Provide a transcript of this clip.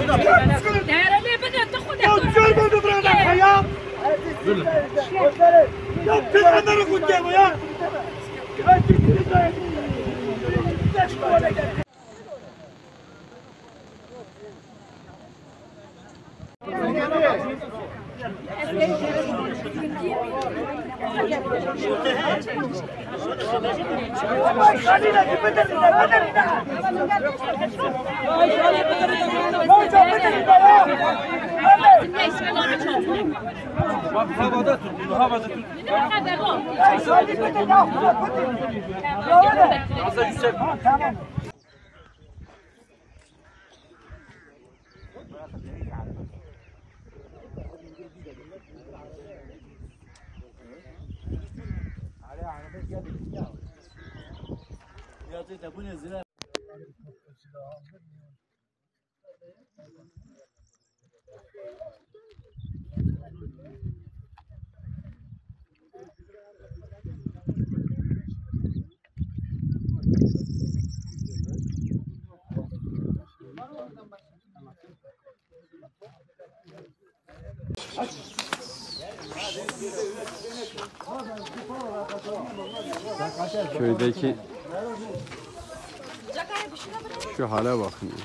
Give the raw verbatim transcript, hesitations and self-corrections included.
Değerli bine tıkı ne Ya çorba da burada ya. Ya pil anları kutluyor ya. Bak, havada tut, havada tut. Fazla yüksek. Köydeki şu hale bakın ya.